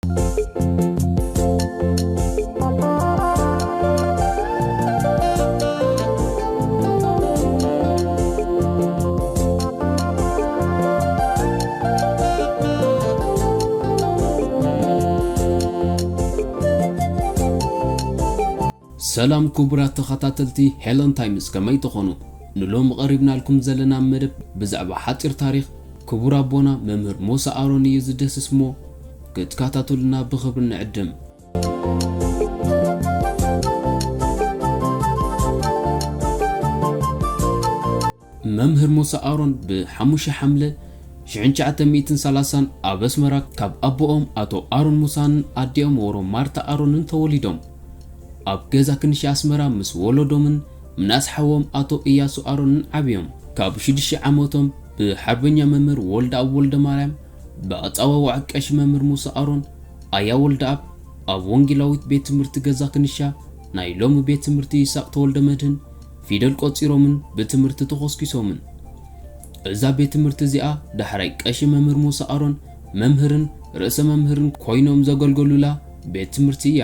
ሰላም ክቡራት ተኸታተልቲ ሄለን ታይምስ፣ ከመይ ትኾኑ? ንሎሚ ቀሪብናልኩም ዘለና መደብ ብዛዕባ ሓጺር ታሪኽ ክቡር ኣቦና መምህር ሞሳ ኣሮን እዩ ዝድህስስ እሞ ክትከታተሉና ብኽብሪ ንዕድም። መምህር ሞሳ ኣሮን ብ ሓሙሽተ ሓምለ ሽሕን ትሽዓተ ሚእትን ሰላሳን ኣብ ኣስመራ ካብ ኣቦኦም ኣቶ ኣሮን ሙሳን ኣዲኦም ወሮ ማርታ ኣሮንን ተወሊዶም። ኣብ ገዛ ክንሻ ኣስመራ ምስ ወለዶምን ምናስ ሓዎም ኣቶ እያሱ ኣሮንን ዓብዮም። ካብ ሽዱሽተ ዓመቶም ብሓርበኛ መምህር ወልደኣብ ወልደማርያም ብኣጸዋውዓ ቀሺ መምህር ሙሳ ኣሮን ኣያ ወልደኣብ ኣብ ወንጌላዊት ቤት ትምህርቲ ገዛ ክንሻ፣ ናይ ሎሚ ቤት ትምህርቲ ይስሐቅ ተወልደ መድህን፣ ፊደል ቆጺሮምን ብትምህርቲ ተኾስኪሶምን። እዛ ቤት ትምህርቲ እዚኣ ዳሕራይ ቀሺ መምህር ሙሳ ኣሮን መምህርን ርእሰ መምህርን ኮይኖም ዘገልገሉላ ቤት ትምህርቲ እያ።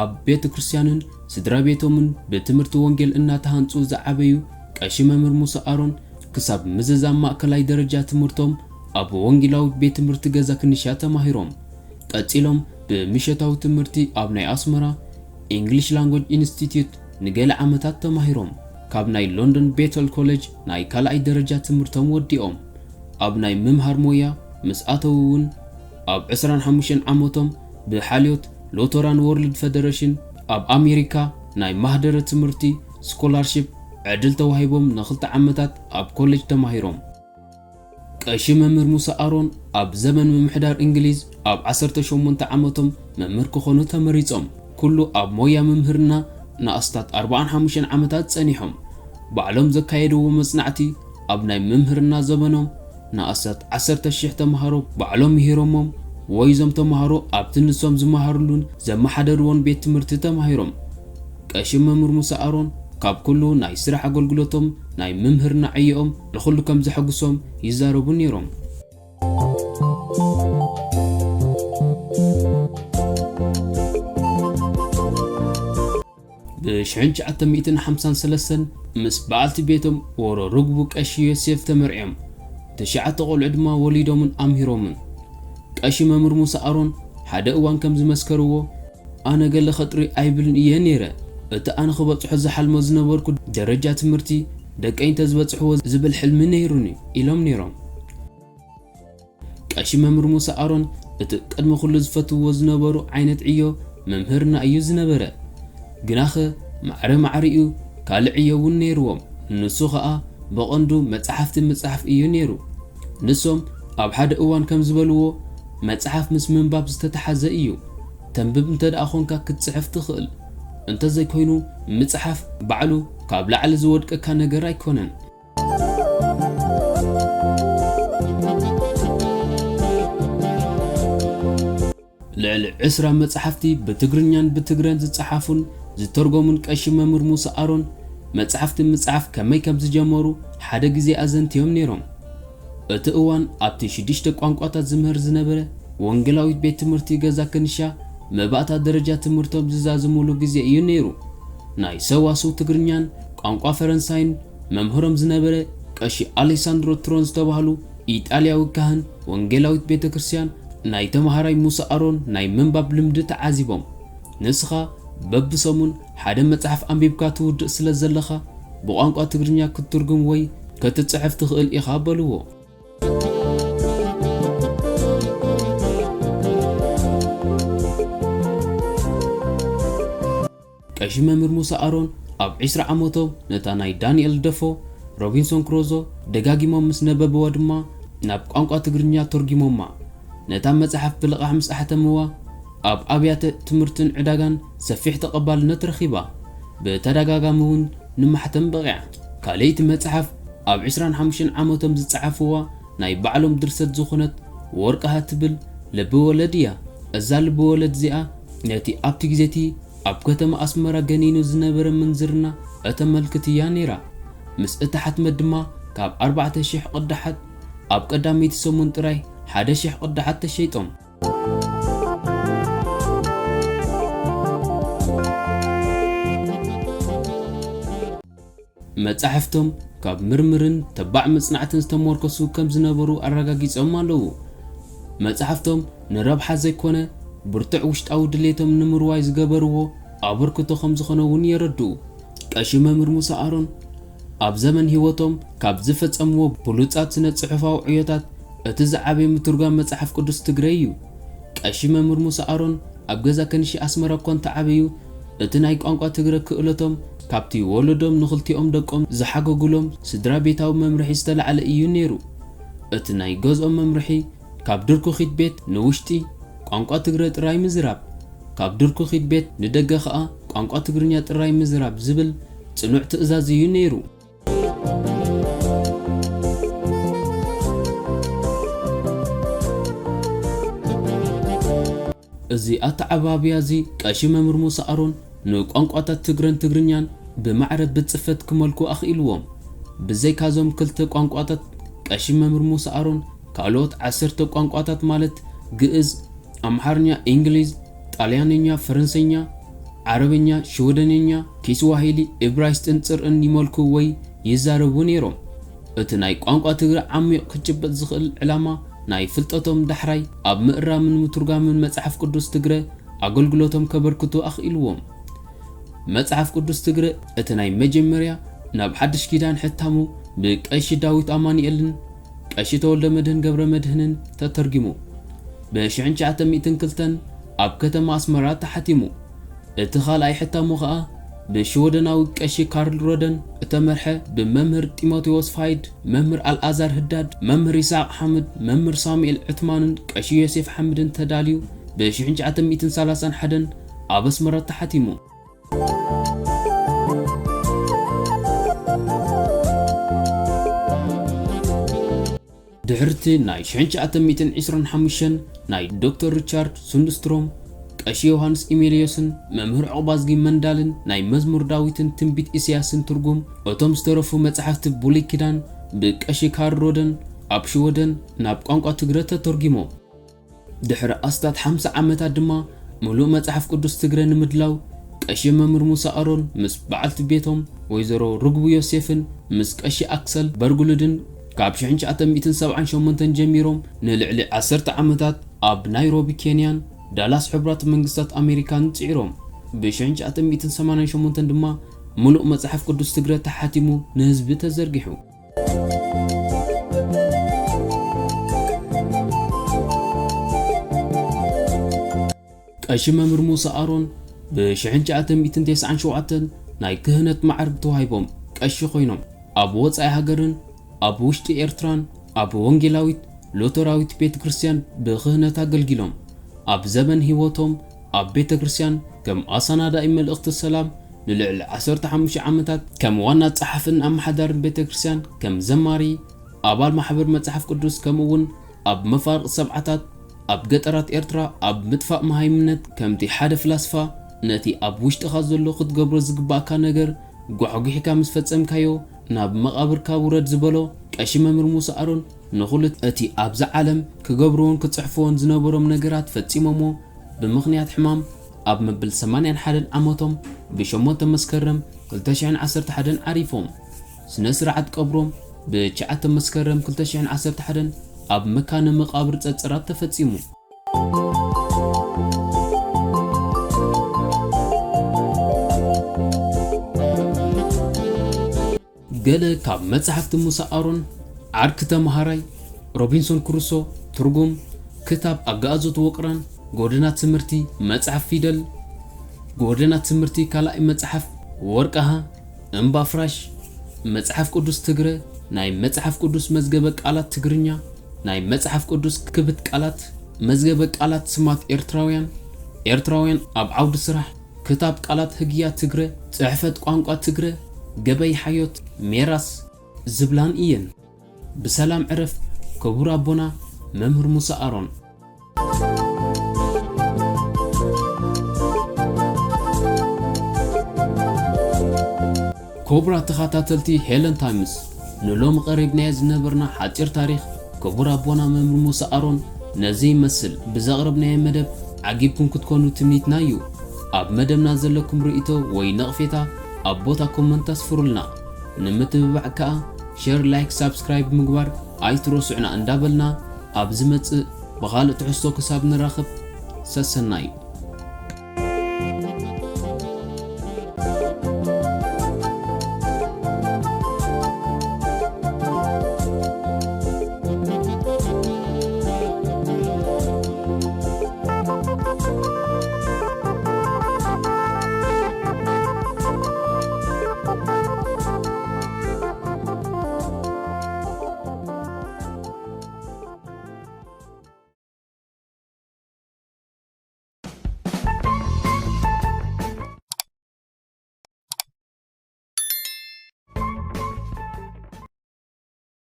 ኣብ ቤተ ክርስቲያንን ስድራ ቤቶምን ብትምህርቲ ወንጌል እናተሃንጹ ዝዓበዩ ቀሺ መምህር ሙሳ ኣሮን ክሳብ ምዝዛም ማእከላይ ደረጃ ትምህርቶም ኣብ ወንጌላዊ ቤት ትምህርቲ ገዛ ክንሻ ተማሂሮም። ቀጺሎም ብምሸታዊ ትምህርቲ ኣብ ናይ ኣስመራ ኢንግሊሽ ላንጉጅ ኢንስቲትዩት ንገለ ዓመታት ተማሂሮም። ካብ ናይ ሎንዶን ቤተል ኮሌጅ ናይ ካልኣይ ደረጃ ትምህርቶም ወዲኦም። ኣብ ናይ ምምሃር ሞያ ምስ ኣተዉ እውን ኣብ ዕስራን ሓሙሽተን ዓመቶም ብሓልዮት ሎቶራን ወርልድ ፈደረሽን ኣብ ኣሜሪካ ናይ ማህደረ ትምህርቲ ስኮላርሺፕ ዕድል ተዋሂቦም ንኽልተ ዓመታት ኣብ ኮሌጅ ተማሂሮም። ቀሺ መምህር ሙሳ ኣሮን ኣብ ዘመን ምምሕዳር እንግሊዝ ኣብ ዓሰርተ ሸሞንተ ዓመቶም መምህር ክኾኑ ተመሪጾም። ኩሉ ኣብ ሞያ ምምህርና ንኣስታት ኣርባዓን ሓሙሽተን ዓመታት ጸኒሖም። ባዕሎም ዘካየድዎ መጽናዕቲ ኣብ ናይ ምምህርና ዘመኖም ንኣስታት ዓሰርተ ሽሕ ተምሃሮ ባዕሎም ምሂሮሞም ወይ እዞም ተምሃሮ ኣብቲ ንሶም ዝመሃርሉን ዘመሓደርዎን ቤት ትምህርቲ ተማሂሮም። ቀሺ መምህር ሙሳ ኣሮን ካብ ኩሉ ናይ ስራሕ ኣገልግሎቶም ናይ ምምህርና ዕዮኦም ንኹሉ ከም ዘሐጉሶም ይዛረቡ ነይሮም። ብ ሽሕን ትሽዓተ ሚእትን ሓምሳን ሰለስተን ምስ በዓልቲ ቤቶም ወሮ ርግቡ ቀሺ ዮሴፍ ተመርዕዮም። ትሽዓተ ቆልዑ ድማ ወሊዶምን ኣምሂሮምን። ቀሺ መምህር ሙሳ ኣሮን ሓደ እዋን ከም ዝመስከርዎ፣ ኣነ ገለ ኸጥሪ ኣይብልን እየ ነይረ። እቲ ኣነ ክበጽሖ ዝሓልሞ ዝነበርኩ ደረጃ ትምህርቲ ደቀይ እንተዝበጽሕዎ ዝብል ሕልሚ ነይሩኒ ኢሎም ነይሮም። ቀሺ መምህር ሙሳ ኣሮን እቲ ቅድሚ ኩሉ ዝፈትውዎ ዝነበሩ ዓይነት ዕዮ መምህርና እዩ ዝነበረ። ግናኸ ማዕረ ማዕሪኡ ካልእ ዕዮ እውን ነይርዎም። ንሱ ኸኣ ብቐንዱ መጻሕፍቲ ምጽሓፍ እዩ ነይሩ። ንሶም ኣብ ሓደ እዋን ከም ዝበልዎ፣ መጽሓፍ ምስ ምንባብ ዝተተሓዘ እዩ። ተንብብ እንተ ደኣ ኾንካ ክትጽሕፍ ትኽእል። እንተዘይኮይኑ ምጽሓፍ ባዕሉ ካብ ላዕሊ ዝወድቀካ ነገር ኣይኮነን። ልዕሊ ዕስራ መጻሕፍቲ ብትግርኛን ብትግረን ዝጸሓፉን ዝተርጎሙን ቀሺ መምህር ሙሳ ኣሮን፣ መጻሕፍቲ ምጽሓፍ ከመይ ከም ዝጀመሩ ሓደ ግዜ ኣዘንትዮም ነይሮም። እቲ እዋን ኣብቲ ሽዱሽተ ቋንቋታት ዝምህር ዝነበረ ወንጌላዊት ቤት ትምህርቲ ገዛ ክንሻ፣ መባእታ ደረጃ ትምህርቶም ዝዛዝሙሉ ግዜ እዩ ነይሩ። ናይ ሰዋስው ትግርኛን ቋንቋ ፈረንሳይን መምህሮም ዝነበረ ቀሺ ኣሌሳንድሮ ትሮን ዝተባህሉ ኢጣልያዊ ካህን ወንጌላዊት ቤተ ክርስቲያን፣ ናይ ተምሃራይ ሙሳ ኣሮን ናይ ምንባብ ልምዲ ተዓዚቦም። ንስኻ በብሰሙን ሓደ መጽሓፍ ኣንቢብካ ትውድእ ስለ ዘለኻ፣ ብቋንቋ ትግርኛ ክትትርጉም ወይ ክትጽሕፍ ትኽእል ኢኻ በልዎ። ቀሺ መምህር ሙሳ ኣሮን ኣብ ዕስራ ዓመቶም ነታ ናይ ዳንኤል ደፎ፣ ሮቢንሶን ክሮዞ፣ ደጋጊሞም ምስ ነበብዋ ድማ ናብ ቋንቋ ትግርኛ ተርጒሞማ። ነታ መጽሓፍ ብልቓሕ ምስ ኣሕተምዋ፣ ኣብ ኣብያተ ትምህርትን ዕዳጋን ሰፊሕ ተቐባልነት ረኺባ። ብተደጋጋሚ እውን ንማሕተም በቒዓ። ካልኣይቲ መጽሓፍ ኣብ ዕስራን ሓሙሽተን ዓመቶም ዝጸሓፍዋ ናይ ባዕሎም ድርሰት ዝኾነት ወርቅሃ ትብል ልቢ ወለድ እያ። እዛ ልቢ ወለድ እዚኣ ነቲ ኣብቲ ግዜቲ ኣብ ከተማ ኣስመራ ገኒኑ ዝነበረ ምንዝርና እተመልክት እያ ነይራ። ምስ እተሓትመት ድማ ካብ ኣርባዕተ ሽሕ ቅዳሓት ኣብ ቀዳመይቲ ሰሙን ጥራይ ሓደ ሽሕ ቅዳሓት ተሸይጦም። መጻሕፍቶም ካብ ምርምርን ተባዕ መጽናዕትን ዝተመርኮሱ ከም ዝነበሩ ኣረጋጊጾም ኣለዉ። መጻሕፍቶም ንረብሓ ዘይኮነ ብርቱዕ ውሽጣዊ ድሌቶም ንምርዋይ ዝገበርዎ ኣበርክቶ ከም ዝኾነ እውን የረድኡ። ቀሺ መምህር ሙሳ ኣሮን ኣብ ዘመን ህይወቶም ካብ ዝፈጸምዎ ብሉጻት ስነ ጽሑፋዊ ዕዮታት እቲ ዝዓበየ ምትርጓም መጽሓፍ ቅዱስ ትግረ እዩ። ቀሺ መምህር ሙሳ ኣሮን ኣብ ገዛ ከንሺ ኣስመራ እኳ እንተዓበዩ፣ እቲ ናይ ቋንቋ ትግረ ክእለቶም ካብቲ ወለዶም ንኽልቲኦም ደቆም ዝሓገጉሎም ስድራ ቤታዊ መምርሒ ዝተላዕለ እዩ ነይሩ። እቲ ናይ ገዝኦም መምርሒ ካብ ድርኩኺት ቤት ንውሽጢ ቋንቋ ትግረ ጥራይ ምዝራብ፣ ካብ ድርኩኺት ቤት ንደገ ኸኣ ቋንቋ ትግርኛ ጥራይ ምዝራብ ዝብል ጽኑዕ ትእዛዝ እዩ ነይሩ። እዚ ኣተዓባብያ እዚ ቀሺ መምህር ሙሳ ኣሮን ንቋንቋታት ትግረን ትግርኛን ብማዕረ ብጽፈት ክመልኩ ኣኽኢልዎም። ብዘይካዞም ክልተ ቋንቋታት ቀሺ መምህር ሙሳ ኣሮን ካልኦት ዓሰርተ ቋንቋታት ማለት ግእዝ፣ ኣምሓርኛ፣ እንግሊዝ፣ ጣልያንኛ፣ ፈረንሰኛ፣ ዓረብኛ፣ ሽወደንኛ፣ ኪስዋሂሊ፣ እብራይስጥን ጽርዕን ይመልኩ ወይ ይዛረቡ ነይሮም። እቲ ናይ ቋንቋ ትግረ ዓሚቕ ክጭበጥ ዝኽእል ዕላማ ናይ ፍልጠቶም ዳሕራይ ኣብ ምእራምን ምትርጓምን መጽሓፍ ቅዱስ ትግረ ኣገልግሎቶም ከበርክቱ ኣኽኢልዎም። መጽሓፍ ቅዱስ ትግረ እቲ ናይ መጀመርያ ናብ ሓድሽ ኪዳን ሕታሙ ብቀሺ ዳዊት ኣማኑኤልን ቀሺ ተወልደ መድህን ገብረ መድህንን ተተርጊሙ ብሽሕን ትሽዓተ ሚእትን ክልተን ኣብ ከተማ ኣስመራ ተሓቲሙ። እቲ ካልኣይ ሕታሙ ኸኣ ብሽወደናዊ ቀሺ ካርል ሮደን እተመርሐ ብመምህር ጢሞቴዎስ ፋይድ፣ መምህር ኣልኣዛር ህዳድ፣ መምህር ይስሐቅ ሓምድ፣ መምህር ሳሙኤል ዕትማንን ቀሺ ዮሴፍ ሓምድን ተዳልዩ ብሽሕን ትሽዓተ ሚእትን ሰላሳን ሓደን ኣብ ኣስመራ ተሓቲሙ። ድሕርቲ ናይ ሽሕን ትሽዓተ ሚእትን ዕስራን ሓሙሽተን ናይ ዶክተር ሪቻርድ ሱንድስትሮም፣ ቀሺ ዮሃንስ ኢሜልዮስን መምህር ዑቕባዝጊ መንዳልን ናይ መዝሙር ዳዊትን ትንቢት ኢሳያስን ትርጉም፣ እቶም ዝተረፉ መጻሕፍቲ ብሉይ ኪዳን ብቀሺ ካርል ሮደን ኣብ ሽወደን ናብ ቋንቋ ትግረ ተተርጒሞም። ድሕሪ ኣስታት ሓምሳ ዓመታት ድማ ምሉእ መጽሓፍ ቅዱስ ትግረ ንምድላው ቀሺ መምህር ሙሳ ኣሮን ምስ በዓልቲ ቤቶም ወይዘሮ ርግቡ ዮሴፍን ምስ ቀሺ ኣክሰል በርጉልድን ካብ ሽሕን ትሽዓተ ሚእትን ሰብዓን ሸሞንተን ጀሚሮም ንልዕሊ ዓሰርተ ዓመታት ኣብ ናይሮቢ ኬንያን ዳላስ ሕቡራት መንግስታት ኣሜሪካን ጽዒሮም። ብ ሽሕን ትሽዓተ ሚእትን ሰማንያን ሸሞንተን ድማ ምሉእ መጽሓፍ ቅዱስ ትግረ ተሓቲሙ ንህዝቢ ተዘርጊሑ። ቀሺ መምህር ሙሳ ኣሮን ብ ሽሕን ትሽዓተ ሚእትን ተስዓን ሸውዓተን ናይ ክህነት ማዕርግ ተዋሂቦም ቀሺ ኮይኖም ኣብ ወጻኢ ሃገርን ኣብ ውሽጢ ኤርትራን ኣብ ወንጌላዊት ሉተራዊት ቤተ ክርስቲያን ብክህነት ኣገልጊሎም። ኣብ ዘመን ህይወቶም ኣብ ቤተ ክርስቲያን ከም ኣሰናዳኢ መልእኽቲ ሰላም ንልዕሊ ዓሰርተ ሓሙሽተ ዓመታት ከም ዋና ጸሓፍን ኣመሓዳርን ቤተ ክርስቲያን፣ ከም ዘማሪ፣ ኣባል ማሕበር መጽሓፍ ቅዱስ፣ ከምኡ እውን ኣብ መፋርቕ ሰብዓታት ኣብ ገጠራት ኤርትራ ኣብ ምጥፋእ መሃይምነት ከምቲ ሓደ ፍላስፋ ነቲ ኣብ ውሽጥኻ ዘሎ ክትገብሮ ዝግባእካ ነገር ጓሕጒሕካ ምስ ፈጸምካዮ ናብ መቓብርካ ውረድ ዝበሎ ቀሺ መምህር ሙሳ ኣሮን ንኹሉ እቲ ኣብዛ ዓለም ክገብርዎን ክጽሕፍዎን ዝነበሮም ነገራት ፈጺሞሞ ብምኽንያት ሕማም ኣብ መበል ሰማንያን ሓደን ዓመቶም ብሸሞንተ መስከረም ክልተ ሽሕን ዓሰርተ ሓደን ዓሪፎም። ስነ ስርዓት ቀብሮም ብትሽዓተ መስከረም ክልተ ሽሕን ዓሰርተ ሓደን ኣብ መካነ መቓብር ጸጸራት ተፈጺሙ። ገለ ካብ መጻሕፍቲ ሙሳ ኣሮን፣ ዓርኪ ተመሃራይ፣ ሮቢንሶን ክሩሶ፣ ትርጉም፣ ክታብ ኣጋኣዞት ወቅራን፣ ጎደና ትምህርቲ፣ መጽሓፍ ፊደል፣ ጎደና ትምህርቲ ካልኣይ መጽሓፍ፣ ወርቃሃ፣ እምባ ፍራሽ፣ መጽሓፍ ቅዱስ ትግረ፣ ናይ መጽሓፍ ቅዱስ መዝገበ ቃላት ትግርኛ፣ ናይ መጽሓፍ ቅዱስ ክብት ቃላት፣ መዝገበ ቃላት ስማት ኤርትራውያን፣ ኤርትራውያን ኣብ ዓውዲ ስራሕ፣ ክታብ ቃላት ህግያ ትግረ፣ ጽሕፈት ቋንቋ ትግረ፣ ገበይ ሓዮት፣ ሜራስ ዝብላን እየን። ብሰላም ዕረፍ ክቡር ኣቦና መምህር ሙሳ ኣሮን። ክቡራት ተኸታተልቲ ሄለን ታይምስ፣ ንሎሚ ቀሪብናዮ ዝነበርና ሓጺር ታሪኽ ክቡር ኣቦና መምህር ሙሳ ኣሮን ነዚ ይመስል። ብዘቕረብናዮ መደብ ዓጊብኩም ክትኮኑ ትምኒትና እዩ። ኣብ መደብና ዘለኩም ርእይቶ ወይ ነቕፌታ ኣብ ቦታ ኮመንት ኣስፍሩልና። ንምትብባዕ ከኣ ሸር፣ ላይክ፣ ሳብስክራይብ ምግባር ኣይትረስዑና እንዳበልና፣ ኣብ ዝመጽእ ብኻልእ ትሕዝቶ ክሳብ ንራኸብ ሰሰናዩ።